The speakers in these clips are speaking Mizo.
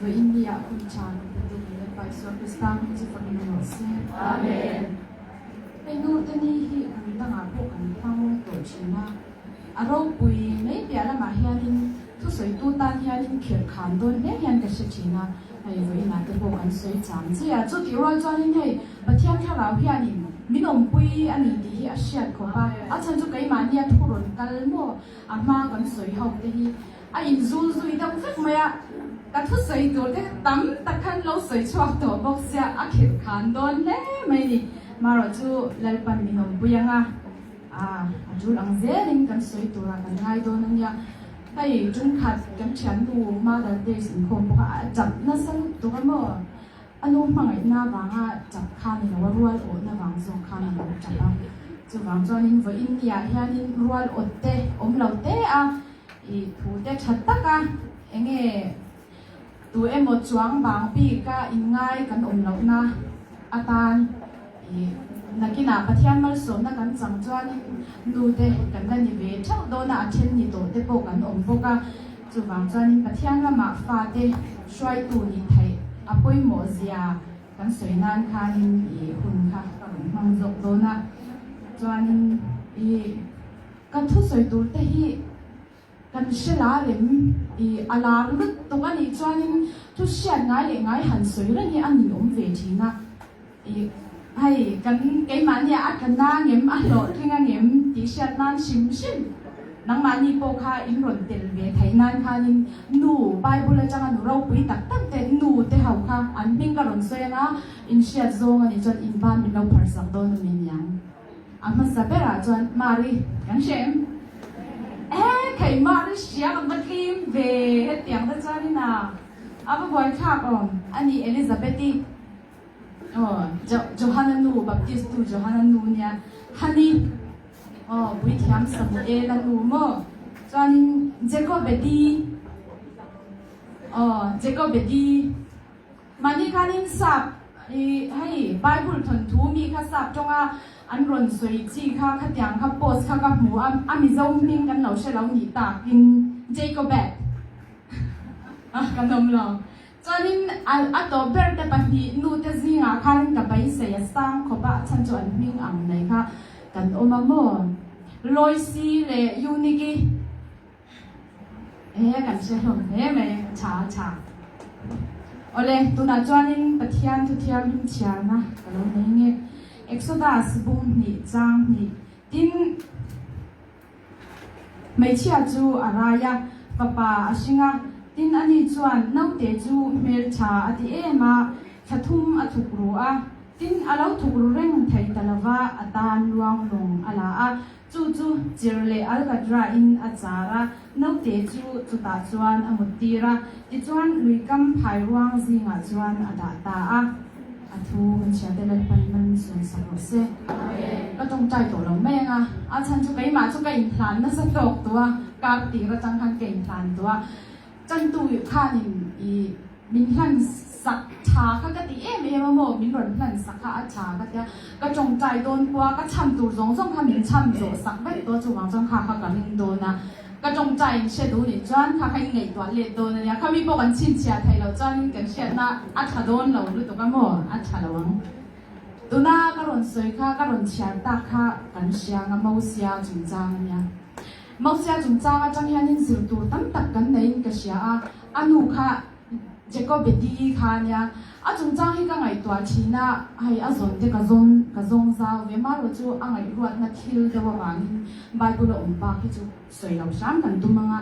Vawiin ni ah hun tha kan pe tu kan Lalpa Isua Krista hming chu fak in rawh se. Amen. Hei nu te ni hi kum dangah pawh kan hmang tawh thin a, a ropui mai piah lamah hianin thusawitu tan hianin khirh khan dawn hle hian ka hre thin a, hei vawiin ah te pawh kan sawi cham chi a, chutih rual chuanin hei Pathian thlarau hianin min awmpui a ni tih hi a hriat khawp a, a chhan chu keimahnia thu rawn kal maw a hma kan sawi ho te hi A inzul zui deuh vek mai a, ka thusawi tur te tam tak khan lo sawi chhuak tawh bawk sia, a khirh khan dawn hle mai ni. Marawh chu Lalpan min awmpui ang a, a tul ang zelin kan sawi turah kan ngai dawn a nia. Hei ṭumkhat kan ṭhiannu Mother Days inkhawm bawk a, a chap nasa lutuk a maw? A nu hmangaihna avanga chap kha ni lo a, rual awhna vang zawk khan a lo chap a. Chuvang chuanin vawiin niah hianin rual awt te awm lo te a, I thu te tha taka enge tu emaw chuang bang bika inngai kan awm lohna atan i nakinah Pathian malsawmna kan chang chuanin nu te kan la ni ve theuh dawn a, a then ni tawh te pawh kan awm bawk a. Chuvang chuanin Pathian lamah fate hruaitu nih theih a pawimawh zia kan sawi nan khanin i hun kha ka rawn hmang zawk dawn a. Chuanin i. Kan thusawi tur te hi kan hre la rem i a lar lutuk a nih chuanin thu hriat ngai leh ngai han sawi reng hi a nin awm ve thin a. I hei kan keimahni a tla na ngem a hlawhtling a ngem tih hriat nan hrim hrim nangmahni pawh kha in rawn tel ve theih nan khanin nu Bible atanga nu ropui tak tak te nu te ho kha an hming ka rawn sawi anga in hriat zawng a nih chuan in ban min lo pharsak dawn a ni niang. A hmasa berah chuan Mari kan hre em? E thei Mari hria kan va tlim ve hetiang te chuanin a a va buaithlak awm a ni Elizabeth-i aw Johana nu Baptist tu Johana nu nia Hani aw puithiam Samuela nu maw chuanin Jacobedi aw Jacobedi Mahni khanin sap i hei Bible thawnthu mi kha sap tawnga an rawn sawi chi kha khatiang kha post kha ka hmu a, a Mizo hming kan lo hre lo nih takin Jacobet a kan awm lo. Chuanin a a tawp ber te pahnih nu te zingah khanin ka beisei a sang khawp a, a chhan chu an hming ang mai kha kan awm a maw? Loisi leh Euniki. He kan hre hlawm hle mai, tha tha. Awle, tunah chuanin Pathian thuthianghlim chhiarna ka lo nei nge. Exodus bung hnih chang hnih tin hmeichhia chu a rai a, fapa a hring a, tin ani chuan naute chu hmeltha a ti em a, thla thum a thuk ru a, tin a lo thuk ru reng thei ta lova a tan luang lawng a la a, Chu chu chir leh alkatra in a char a, naute chu chutah chuan a mut tir a, tichuan luikam phai ruang zingah chuan a dah ta a. A thu kan chhia te Lalpan man sawn sak rawh se. Ka tawngtai tawh lo mai ang a, a chhan chu keimah chu ka inhlan nasa tawk tawh a, kar tir atang khan ka inhlan tawh a. Chantu khanin i min hlan sak tha kha ka ti em em a maw, min rawn hlan sak kha a tha ka tia, ka tawngtai dawn pawh a, ka chham tur zawng zawng kha min chham zawh sak vek tawh chuvang chuan kha kha ka ring dawn a, ka tawngtai in hre duh nih chuan kha kha in ngaihtuah let dawn a nia, khami pawh kan chhinchhiah theih loh chuanin kan hriatna a tha dawn lo lutuk a maw, a tha lo ang. Tuna ka rawn sawi kha ka rawn chhiar tak kha kan hria ang a, Mosia chungchang a nia. Mosia chungchang atang hianin zir tur tam tak kan neiin ka hria a, a nu kha Jacobedi kha a nia. A chungchang hi ka ngaihtuah thin a, hei a zawn te ka zawn ka zawng zau ve marawh chu a ngaihruatna thil deuh avangin Bible a awm bak hi chu sawi lo hram kan tum ang a.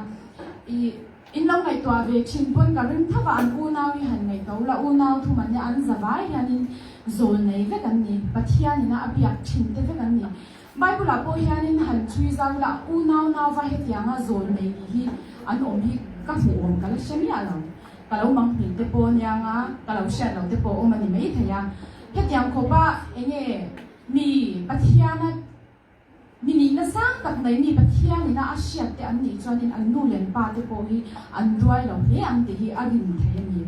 I in lo ngaihtuah ve thin pawn ka ring tho a, an unau hi han ngaihtuah ula, unau thum an nia, an zavai hianin zawl nei vek an ni, Pathianin a a biak thin te vek an ni. Bible-ah pawh hianin han chhui zau ila unau nauva hetianga zawl nei ni hi an awm hi ka hmuh awm ka la hre miah lo. Ka lo mang hming te pawh aniang a, ka lo hriat lo te pawh awm a ni maithei a. Hetiang khawpa enge mi Pathiana mi nihna sang tak nei mi Pathianina a hriat te an nih chuanin an nu leh an pa te pawh hi an duai lo hle ang tih hi a rin thei a ni.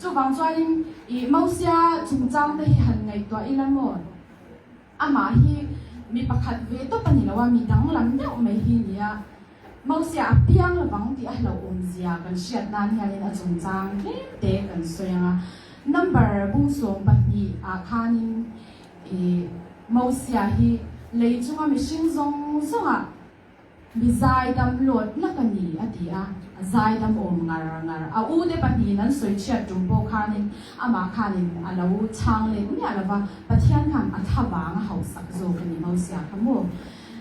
Chuvang chuanin ih Mosia chungchang te hi han ngaihtuah ila maw? Amah hi mi pakhat ve tawp a ni lo a, mi danglam deuh mai hi a ni a. Mosia a piang lovang tih a hlauhawmzia kan hriat nan hianin a chungchang tlem te kan sawi ang a. Number bung 12 ah khanin i Mosia hi lei chunga mihring zawng zawngah Mi zaidam lawt lak a ni, a ti a, a zaidam awm ngar ngar. A ute pahnihin an sawi chhiat tum pawh khanin amah khanin a lo chhang let miah lo va, Pathian khan a thla vang a hausak zawk a ni Mosia kha maw?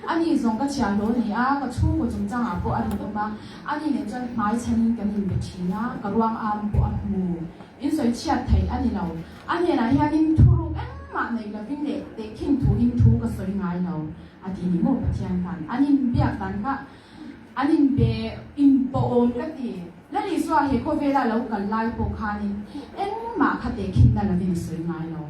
Ani zawng ka chhiah hlaw ni a, ka chhungkaw chungchangah pawh a rinawm a, ani nen chuan hmai chhanin kan inbe thin a, ka ruang am pawh a hmu. In sawi chhiat theih a ni lo. A hnenah hianin thuruk engmah nei lovin leh tehkhin thuin thu ka sawi ngai lo. A ti ni maw Pathian khan an in biak dan kha an in be in pawh awm ka ti. Lal Isua he khawvela lo kal lai pawh khanin engmah kha tehkhinna lovin a sawi ngai lo.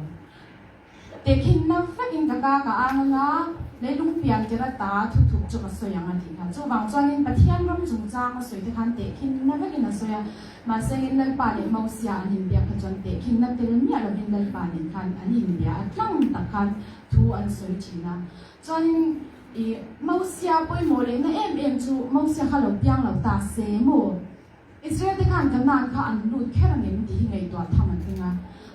Tehkhinna vekin ka ka ka ang anga leilung pian tir ata thuthup chu ka sawi ang a tih kha. Chuvang chuanin Pathian ram chungchang a sawi te khan tehkhinna vekin a sawi a. Mahse in Lalpa leh Mosia an inbiak kha chuan tehkhinna tel miah lovin Lalpa nen khan an inbia a tlang tak khan thu an sawi thin a. Chuanin i Mosia pawimawh lehna em em chu Mosia kha lo piang lo ta se maw? Israel te khan Kanaan kha an lut kher ang em tih hi ngaihtuah tham an ring a.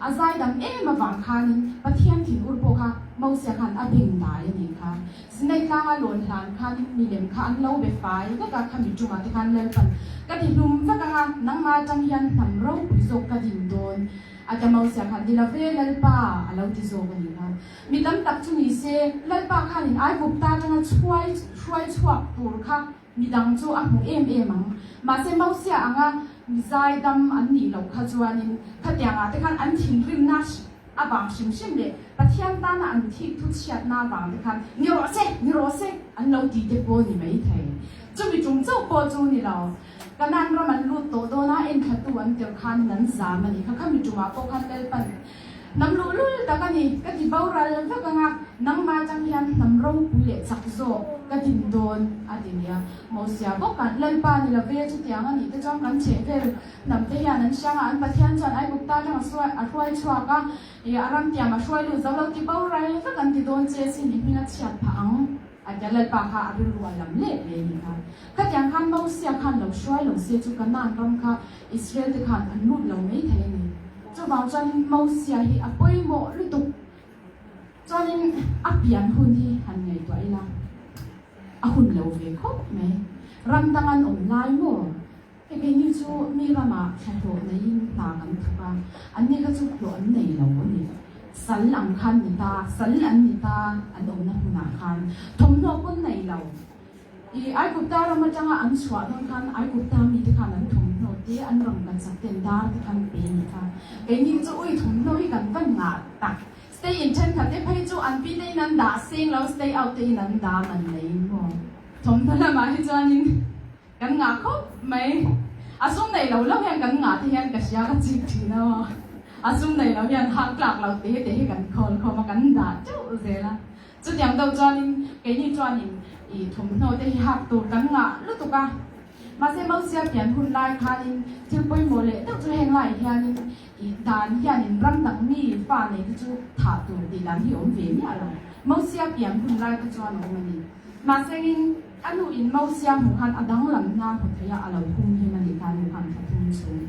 A zaidam em avang khanin Pathian thin ur pawh kha Mosia khan a beng dai a nih kha. Sinai tlanga lawn hlan khanin milem kha an lo be fai vek a, khami tungah te khan Lalpan ka ti hlum vek ang a, nangmah atang hian hnam ropui zawk ka din dawn. A ti Mosia khan, Ni love, Lalpa, a lo ti zawk a ni kha. Mi tam tak chu ni se, Lalpa khanin Aigupta atanga chhuai hruai chhuak tur kha mi dang chu a hmu em em ang. Mahse, Mosia anga mi zaidam an nih loh kha chuanin khatiangah te khan an thinrimna avang hrim hrim leh Pathian tana an thik thu chhiatna avang te khan ni rawh se, ni rawh se an lo ti te pawh ni maithei. Chumi tum chauh pawh chu ni lo. Kanan ram an lut tawh dawn a, enthlatu an tirh khanin an zam a ni. Kha khami tumah pawh khan Lalpan hnam luhlul tak a ni, ka ti boral vek ang a, nangmah atang hian hnam ropui leh chak zawk ka din dawn a ti nia. Mosia bawk khan, Lalpa ni lo ve, chutiang a nih te chuan kan chheh vel hnam te hian an hrang a, an Pathian chuan Aigupta atang a hruai chhuak a, a ram tiam a hruai lut zo lo ti boral vek an ti dawn che sin, i hming a chhiat phah ang. A tia Lalpa kha a rilru a lam leh leh ni kha. Khatiang khan Mosia khan lo hruai lo se chu Kanaan ram kha Israel te khan an lut lo mai thei a ni. Chuvang chuanin Mosia hi a pawimawh lutuk. Chuanin a pian hun hi han ngaihtuah ila a hun lo ve khawp mai. Ram dang an awm lai maw? Hei keini chu mi ramah thlahlawh neiin hna kan thawk a, anni kha chu hlawh an nei lo a ni. Sal ang khan ni ta, sal an ni ta an awmna hmunah khan thawmhnaw pawn nei lo. I Aigupta ram atanga an chhuah dawn khan Aigupta mite khan an thawmhnaw te, an rangkachak te, an dar te khan pe a ni kha. Keini chu ui thawmhnaw hi kan va ngah tak. Stay in thenkhat te phei chu an pi te in an dah seng lo, stay out te in an dah man nei maw. Thawmhnaw lamah hi chuanin. Kan ngah khawp mai. A sum nei lo lo hian kan ngah te hian ka hria ka chik thin a maw. A sum nei lo hian hak tlak lo te te hi kan khawn khawm a kan dah teuh zel a. Chutiang deuh chuanin keini chuanin i thawmhnaw te hi hak tur kan ngah lutuk a. Mahse Mosia pian hun lai khanin thil pawimawh leh deuh chu heng laiah hianin i dan hianin ram dang mi fa nei te chu thah tur tih dan hi awm ve miah lo. Mosia pian hun lai kha chuan a awm a ni. Mahsengin a nu in Mosia hmuh khan a danglamna hmu thei a, a lo hum him a ni kha nu khan thla thum chhung.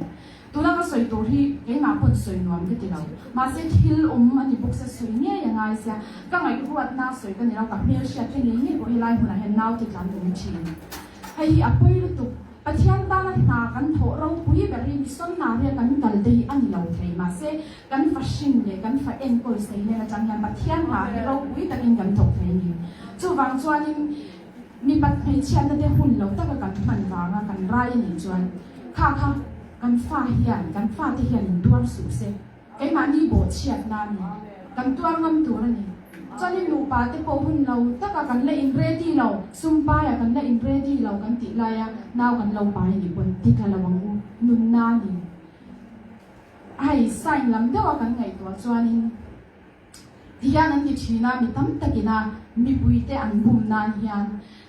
Tuna ka sawi tur hi keimah pawn sawi nuam ka ti lo. Mahse thil awm a ni bawk sia sawi ngei a ngai sia. Ka ngaihruatna sawi ka ni lo, ka hmel hriat te ngei ngei pawh helai hmunah hian nau ti tlan awm thin. Hei hi a pawi lutuk. Pathian tana hna kan thawh ropui ber hi misawnna ria kan kal te hi a ni lo thei. Mahse kan fa hrin leh kan fa enkawl sei hnen atang hian Pathian hna hi ropui takin kan thawk thei a ni. Chuvang chuanin mipat hmeichhiatna te hun lo taka kan hman vanga kan rai a nih chuan kha kha kan fa hian, kan fate hian in tuar suh se. Keimahni bawhchhiatna a ni. Kan tuar ngam tur a ni. Chuanin nupa te pawh hun lo taka kan la in ready lo, sum paia kan la in ready lo kan tih laia nau kan lo pai a nih pawn ti tla lo ang u, nunna a ni. Hei sign lam deuha kan ngaihtuah chuanin ti hian an ti thin a, mi tam takin a mipuite an bum nan hian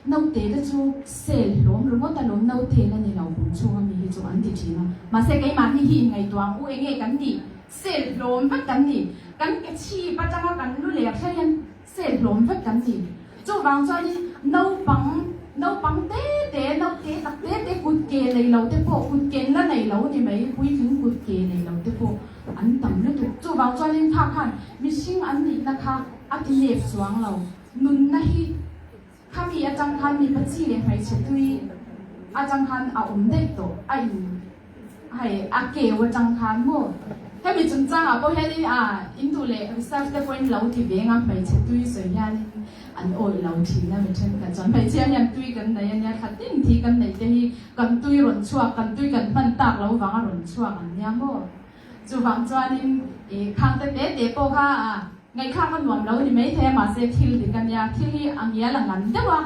Naute te chu sel hlawm ringawt alawm, naute la ni lo kum chhunga mi hi chu an ti thin a. Mahse keimahni hi inngaihtuah ang u, enge kan nih? Sel hlawm vek kan ni. Kan ke chhip atanga kan lu leh thleng hian sel hlawm vek kan ni. Chuvang chuanin naupang, naupang te te, naupang. nei lo te pawh kut ke la nei lo ni mai, puitling kut ke nei lo te pawh an tam lutuk. Chuvang chuanin kha khan mihring an nihna kha a ti nep chuang lo. Nunna hi khami atang khan mipa chi leh hmeichhe tui atang khan a awm daih tawh a in hei a keu atang khan maw. Hemi chungchangah pawh hianin a in duh leh research te pawhin lo ti ve anga hmeichhe tui sawi hianin an awih lo thin a mi thenkhat chuan hmeichhia hian tui kan nei ania thla tin thi kan neih te hi kan tui rawn chhuak kan tui kan hman tak lo vang a rawn chhuak an nia maw. Chuvang chuanin i khang te te te pawh kha a ngaihthlak a nuam lo ni maithei a, mahse thil dik a nia, thil hi a ngial a ngan deuh a,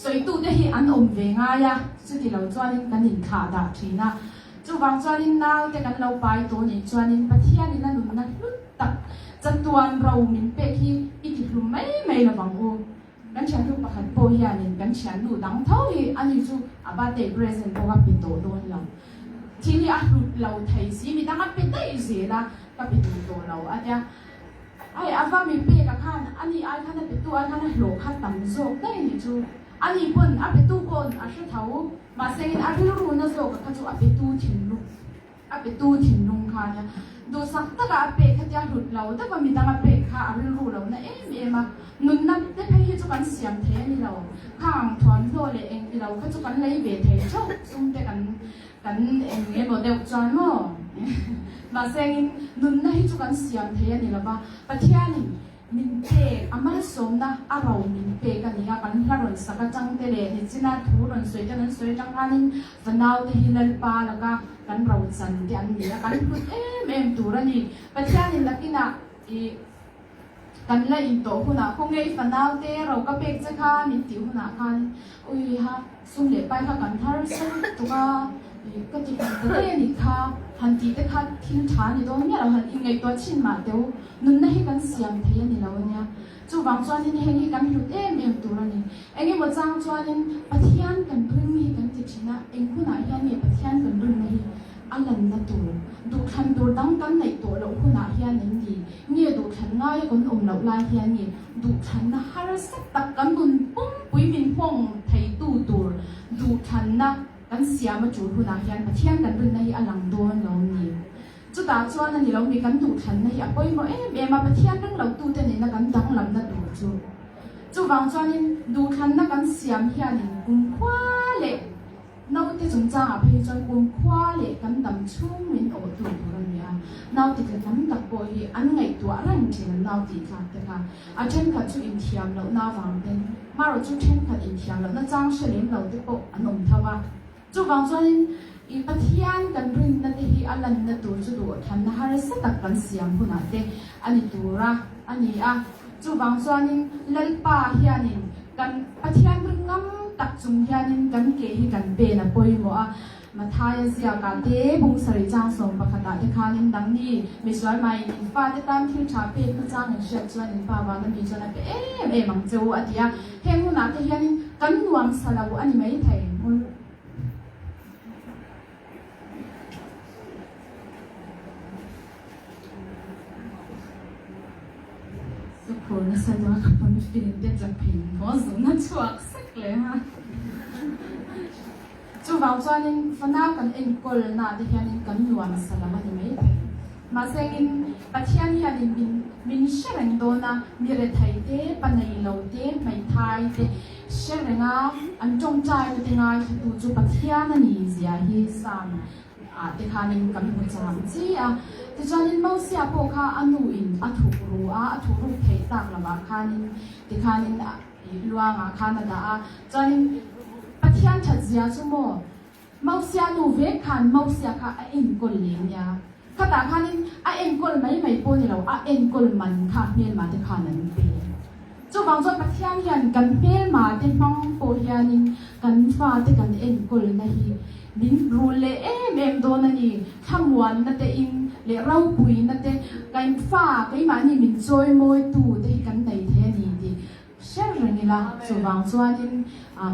sawitute hi an awm ve ngai a, chuti lo chuanin kan inthlah dah thin a. Chuvang chuanin naute kan lo pai tawh nih chuanin Pathianin a nunna hlut tak chatuan ro min pek hi i ti hlum mai mai lovang u. Kan thiannu pakhat pawh hianin kan thiannu dang tho hi ani chu a birthday present pawh ka pe tawh dawn lo. Thil hi a hlut lo thei si, mi dang a pe daih zel a, ka pe duh tawh lo a tia. Ai a va mi pek a khan ani ai khan a petu ai khan a hlawh kha tam zawk daih anih chu. Ani pawn a petu pawn a hre tho, mahse in a rilru na zawk a kha chu a petu thinlung a petu thinlung kha ania. Duhsak taka a pek kha tia hlut lo deuh a mi dang a pek kha a rilru lo na em em a. Nunna te phei hi chu kan siam thei a ni lo. Khang thuamhnaw leh eng ti lo kha chu kan lei ve thei theuh sum te kan kan eng emaw deuh chuan maw? Mahse engin nunna hi chu kan siam thei a ni lo va, Pathianin min pek a malsawmna a ro min pek a ni a, kan hla rawn sak atang te leh nichina thu rawn sawi te kan sawi atang khanin fanau te hi Lalpa laka kan ro chan te an ni a, kan hlut em em tur a ni. Pathianin lakinah i. Kan la intawh hunah khawnge i fanau te ro ka pek che kha min tih hunah khan ui ha sum leh pai kha kan thar sum lutuk a ka ti hman ta daih a nih kha han tih te kha thil tha a ni dawn miah lo han inngaihtuah chhin mah teu nunna hi kan siam thei a ni lo ania chuvang chuanin heng hi kan hlut em em tur a ni engemaw chang chuanin Pathian kan ring hi kan ti thin a eng hunah hian nge Pathian kan rinna hi a lanna tur duhthlan tur dang kan neih tawh loh hunah hian em ni Nge duhthlan ngaia kan awm loh lai hian nge duhthlanna harsa tak kan nun pumpui min nghawng theitu tur duhthlanna kan siam a tul hunah hian Pathian kan rinna hi a lang dawn lo ni. Chutah chuan a ni lo mi kan duhthlanna hi a pawimawh em em a, Pathian ring lotute nena kan danglamna tur chu. Chuvang chuanin duhthlanna kan siam hianin kumkhua leh Naute chungchangah phei chuan kumkhua leh kan dam chhung min awh tur tur a ni a, naute tla tam tak pawh hi an ngaihtuah reng thin an nau tih tlak te kha. A thenkhat chu inthiam lohna avang ten, marawh chu thenkhat inthiam lohna chang hre lem lo te pawh an awm tho a. Chuvang chuanin i Pathian kan rinna te hi a lanna tur chu duhthanna harsa tak kan siam hunah te a ni tur a a ni a. Chuvang chuanin Lalpa hianin kan Pathian ring ngam tak chung hianin kan ke hi kan pen a pawimawh a. Mathaia ziakah te, bung sarih chang 11 ah te khanin dangni misual maiin in fate tan thil tha pek na chang in hriat chuan in pa vana mi chuan a pe em em ang che u a ti a. Heng hunah te hianin kan nuam sa lo a ni maithei. Ka phur nasa dawn ka pawn film te tla phei maw zun a chhuak sek leh a. Chuvang chuanin fanau kan enkawl na te hianin kan nuam sa lo a ni mai thei. Mahse engin Pathian hianin min min hre reng dawn a, mi rethei te, pa nei lo te, hmeithai te hre reng a, an tawngtai na te ngaithlatu chu Pathian a ni zia hi Psalm ah te khanin kan hmu cham chi a. Tichuanin Mosia pawh kha a nu in a thuk ru a, a thuk ruk theih tak lovah khanin tikhanin luangah khan a dah a. Chuanin Pathian that zia chu maw Mosia nu vek khan Mosia kha a enkawl leh nia. Khatah khanin a enkawl mai mai pawh ni lo, a enkawl man kha hmelma te khan an pe. Chuvang chuan Pathian hian kan hmelma te hmang pawh hianin kan fate kan enkawlna hi min rul leh em em dawn a ni. Thlamuanna te in leh ropuina te kan fa keimahni min chawimawitu te hi kan nei thei a ni tih hre reng ila. Chuvang chuanin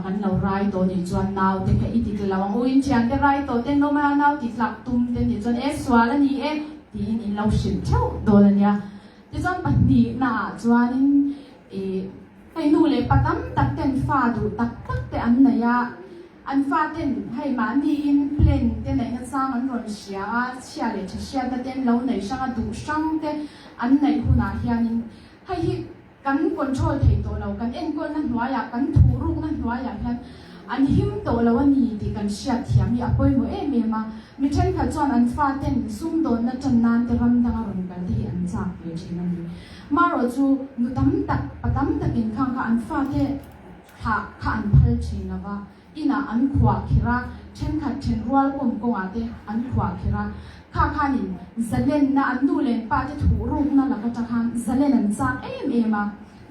kan lo rai tawh nih chuan naute kha i ti tla lo ang u. In thiante rai tawh ten awm a, nau ti tlak tum te nih chuan e sual a ni e tiin in lo hrilh theuh dawn a nia. Tichuan pahnihnaah chuanin ih hei nu leh pa tam tak ten fa duh tak tak te an nei a. An faten hei mahniin plan te neihna chang an rawn hria a, chhia leh tha hriatna te an lo nei hrang a, duh hrang te an neih hunah hianin hei hi kan control thei tawh lo, kan enkawlna hnuaiah, kan thuhrukna hnuaiah hian an him tawh lo a ni tih kan hriat thiam hi a pawimawh em em a. Mi thenkhat chuan an faten sumdawnna tan nan te ram danga rawn kal te hi an chak ve thin a ni. Marawh chu nu tam tak, pa tam takin khang kha an fate thlah kha an phal thin lo va, inah an khuah khirh a, thenkhat then rual kawm kawngah te an khuah khirh a, kha khanin zalenna an nu leh pa te thuhrukna lak atang khan zalen an chak em em a,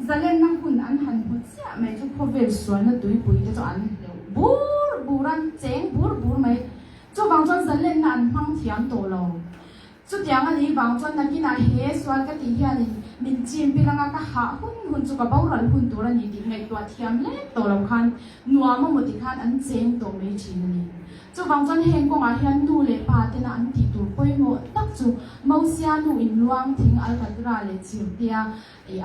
zalenna hun an han hmu chiah mai chu khawvel sualna tuipui te chu an hleuh bur bur a, cheng bur bur mai. Chuvang chuan zalenna an hmang thiam tawh lo. Chutiang a nih vang chuan nakinah he sual ka tih hianin min chim pil anga ka hah hun hun chu ka boral hun tur a ni tih ngaihtuah thiam lek tawh lo khan nuam amaw ti khan an cheng tawh mai thin a ni. Chuvang chuan heng kawngah hian nu leh pa tena an tih tur pawimawh tak chu Mosia nu in luang thing alkatra leh chirtea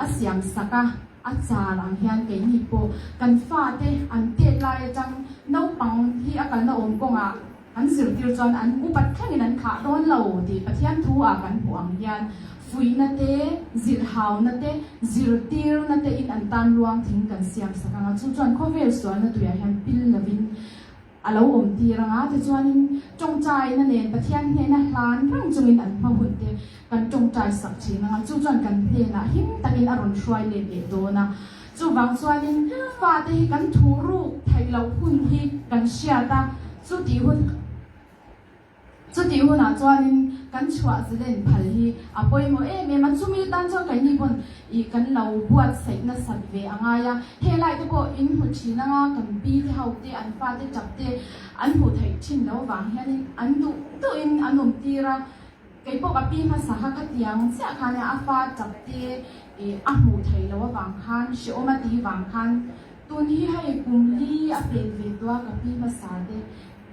a siam sak a, a char ang hian keini pawh kan fate an tet lai atang naupang hi a kalna awm kawngah An zirtir chuan an upat thlengin an thlah dawn lo tih Pathian thu ah kan hmuh ang hian fuihna te, zilhhauna te, zirtirna te in an tan luang thing kan siam sak ang a, chu chuan khawvel sualna tuiah hian pil lovin a lo awm tir ang a, tichuanin tawngtaina nen Pathian hnena hlan reng chungin an hma hun te kan tawngtai sak thin ang a, chu chuan kan hnenah him takin a rawn hruai let leh dawn a. Chuvang chuanin fate hi kan thu ruk theih loh hun hi kan hriat a, chutih hun chutih hunah chuanin kan chhuah zalen phal hi a pawimawh em em a, chumi tan chuan keini pawn ih kan lo buatsaih nasat ve a ngai a, helai te pawh in hmu thin anga kan pi te ho te an fate tap te an hmuh theih thin loh vang hianin an duh duhin an awm tir a. Kei pawh ka pi hmasa kha khatiang chiah khan a fa chak te a hmuh theih loh avang khan hrehawm a tih vang khan tun hi hei kum li a pel ve tawh a ka pi hmasa te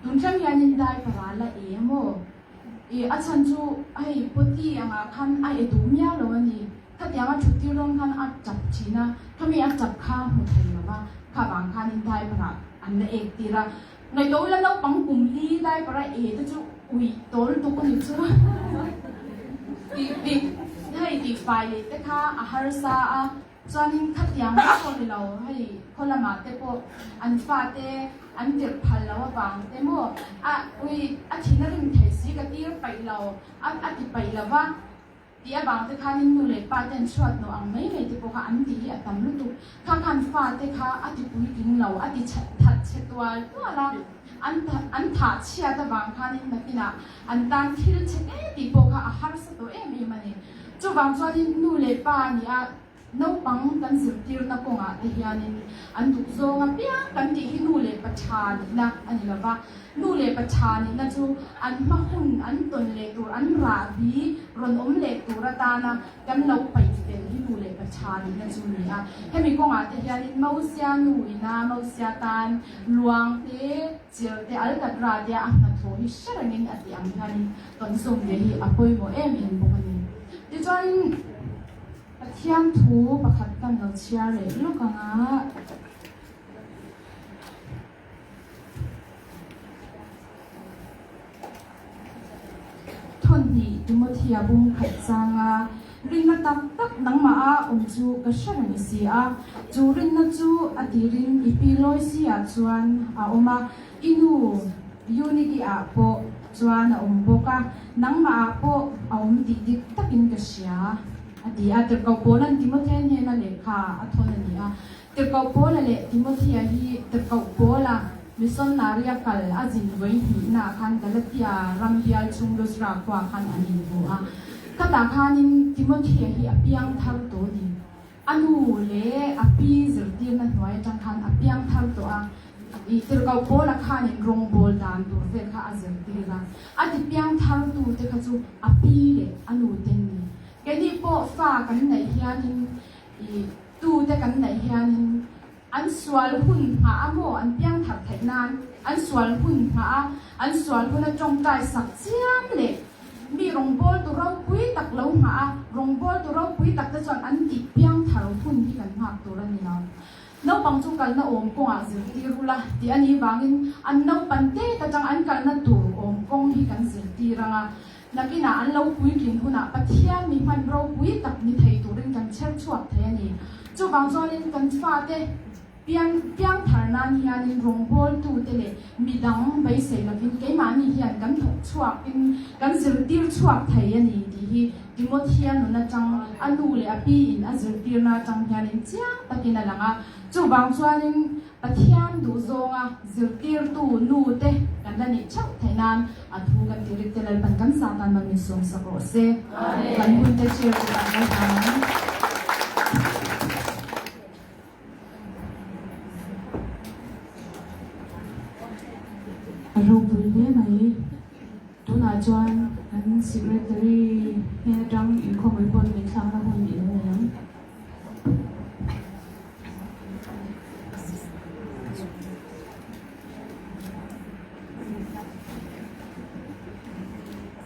tun thleng hianin diaper ah la e maw ih a chhan chu hei potty angah khan a e duh miau lo a ni khatiang a thut tir dawn khan a tap thin a khami a tap kha hmu thei lo va kha vang khanin diaper ah an la ek tir a. Ngaihtuah ula naupang kum li diaper a e te chu ui tawl tuk a ni chu tih dik hei tih fai leh te kha a harsa a chuanin khatiang vek pawh ni lo hei khaw lamah te pawh an fate an tirh phal lo avang te maw a ui a thin a rim thei si ka tir paih lo a a ti paih lo va. Tih avang te khanin nu leh pa ten chhuat nawh ang mai mai te pawh kha an tih hi a tam lutuk. Kha khan fa te kha a ti puitling lo, a ti that chhe tual tual a, an an thah chhiat avang khanin nakinah an tan thil chhe te tih pawh kha a harsa tawh em em a ni. Chuvang chuanin nu leh pa nih a Naupang kan zirtirna kawngah te hianin an duh zawng apiang kan tih hi nu leh pa tha nihna a ni lova. Nu leh pa tha nihna chu an hma hun an tawn leh tur, an rahbi rawn awm leh tur atana kan lo paih fel hi nu leh pa tha nihna chu a ni a. Hemi kawngah te hianin Mosia nu ina Mosia tan luang te, chirh te, alkatra te a hnathawh hi hre rengin a tih ang hianin tawn zawm ve hi a pawimawh em em bawk a ni. Tichuanin. Pathian thu pakhat kan lo chhiar leh lawk ang a. Thawnhnih Timothea bung khat changa rinna tak tak nangmah a awm chu ka hre reng si a, chu rinna chu a tirin i pi Loisi-ah chuan a awm a, i nu Eunike-ah pawh chuan a awm bawk a, nangmah ah pawh a awm tih dik takin ka hria, a ti a. Tirhkoh Paula'n Timothea hnena lehkha a thawn a ni a. Tirhkoh Paula leh Timothea hi Tirhkoh Paula missionary-a kal a zin vawi hnihnaah khan Galatia ram bial chhung Lustra khuaah khan an inhmu a. Khatah khanin Timothea hi a piang thar tawh a ni. A nu leh a pi zirtirna hnuai atang khan a piang thar tawh a, ih tirhkoh Paula khanin rawngbawl dan tur vel kha a zirtir a, a ti piang thar tu te kha chu a pi leh a nu te an ni. Keini pawh fa kan neih hianin ih tu te kan neih hianin an sual hun nghah a maw an piang thar theih nan an sual hun nghah a, an sual huna tawngtai sak chiam leh Mi rawngbawltu ropui tak lo nghah a, rawngbawltu ropui tak te chuan an tih piang thar hun hi kan nghak tur a ni lo. Naupang chu kalna awm kawngah zirtir ula tih a nih vangin an naupan tet atang an kalna tur awm kawng hi kan zirtir ang a. Nakinah an lo puitlin hunah Pathian mi hman ropui tak ni thei turin kan chher chhuak thei a ni. Chuvang chuanin kan fate pian piang thar nan hianin rawngbawltute leh midang beisei lovin keimahni hian kan thawk chhuakin kan zirtir chhuak thei a ni tih hi Timothea nun atang a nu leh a piin a zirtirna atang hianin chiang takin a lang a. Chuvang chuanin Pathian duhzawnga zirtirtu nu te kan la nih theuh theih nan a thu kan ti rik te Lalpan kan sa tan man min sawm sak rawh se. Kan hun te share chu kan ngai hna ang. A ropui hle mai. Tunah chuan kan Secretary hnen atang inkhawm report ngaihthlakna hun i lo nei ang.